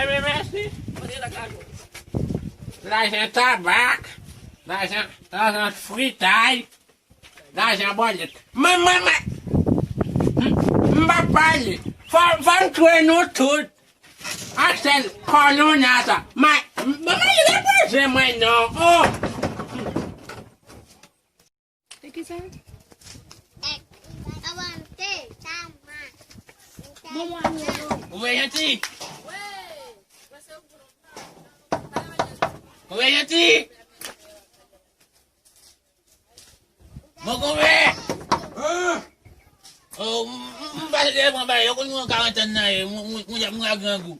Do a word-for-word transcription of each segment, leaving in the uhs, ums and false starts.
Ebyen, mèsi. Lajan tabak, lajan, lajan fritay, lajan bòlèt. Mwen, mwen, mwen, m, m pa pale. Fò, fò m touye nou tout. Ak sèl kòlonn sa. Mwen, mwen, mwen repoze mwen non. Oh. Se ki sa? Ou vle janti? Ou vle janti? Mwen konve! Ah! Oh, m, m, m pase dèyè pran bagay, yo konn mwen karant an nan ye, mwen, mwen, mwen, mwen a grangou.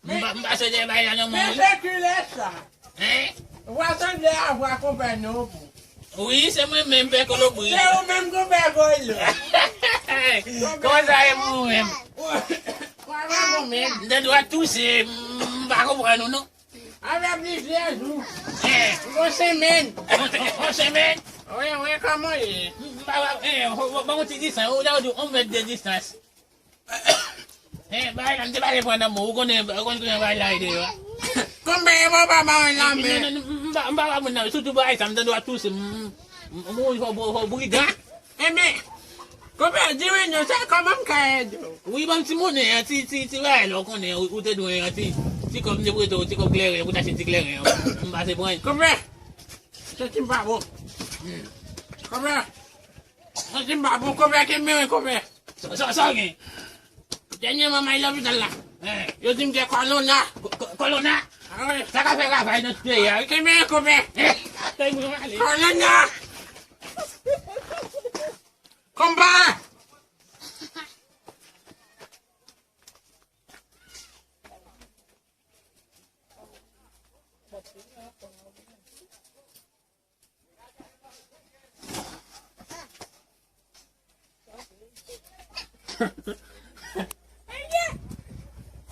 M pa, m pase dèyè bagay la non, men mwen, wi. Se kilè sa? Hein? Ou pa sanble a vwa konpè non, pou. Wi, se mwen menm, pè Kolobri. Se ou menm konpè Kolo. Kòman sa ye pou ou menm? Ou pa bon menm. M te dwa touse, m, m pa konprann ou non. Avè plizyè jou. Eh. Yon semèn. Yon, yon, yon semèn? Wi, wi, kòman ye? M pa, eh, ban yon ti distans, ou ta di yon mèt de distans. Eh, bagay la, m te pale pran nan men w, ou konnen, ou konnen bagay la ye deyò a. Konbyen e papa ba mwen lanmen? Non, non, m pa, m pa ba moun nan, sitou bagay sa, m tande w ap touse, m, m, m, fò, fò, fò pridan. Enben, konpè, di wi non, sa kòman m ka ede w? Wi, ban m ti monnen an, ti, ti, ti bagay la, ou konnen, ou, ou te dwe an ti, ti kòb m te prete w, ti kòb kleren, pou t achte ti kleren an, m pase pran. Konpè, santi m pa bon. Konpè, santi m pa bon, konpè, kenbe mwen, konpè. Sa, sa, sa w gen? Dènyèman, m al lopital la. Eh. Yo di m gen kòlona. Kò-, kò-, kòlona? Ah wi. Sa ka fè ravaj nan tout peyi a, wi. Kenbe mwen, konpè. Eh, kòlona! Konpa!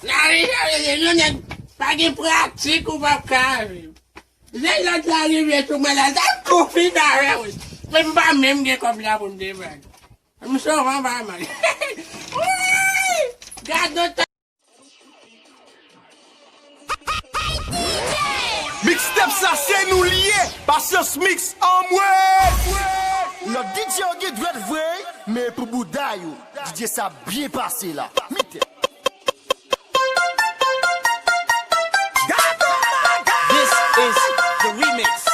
Lavi sa vle di, yon nèg pa gen pratik ou p ap ka viv. Lè lòt la rive sou mwen la, sa tou fini avè w. Men m pa menm gen kòb la pou m te bay. M sove anba mal. Woy! Gad yon tan. Mixtape sa se nou l ye, Pasyans Mix anmwe. Lòt D J yo gen dwèt vre, men pou bouda yo, D J sa byen pase la. Mite. This is the remix.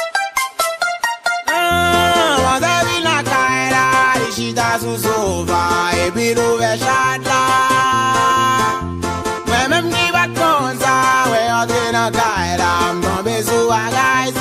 Ah, manzè vin lakay la, li chita sou sofa, epi l ouvè chat la. Mwen menm ki pa t konn sa, mwen antre nan kay la, m tonbe sou bagay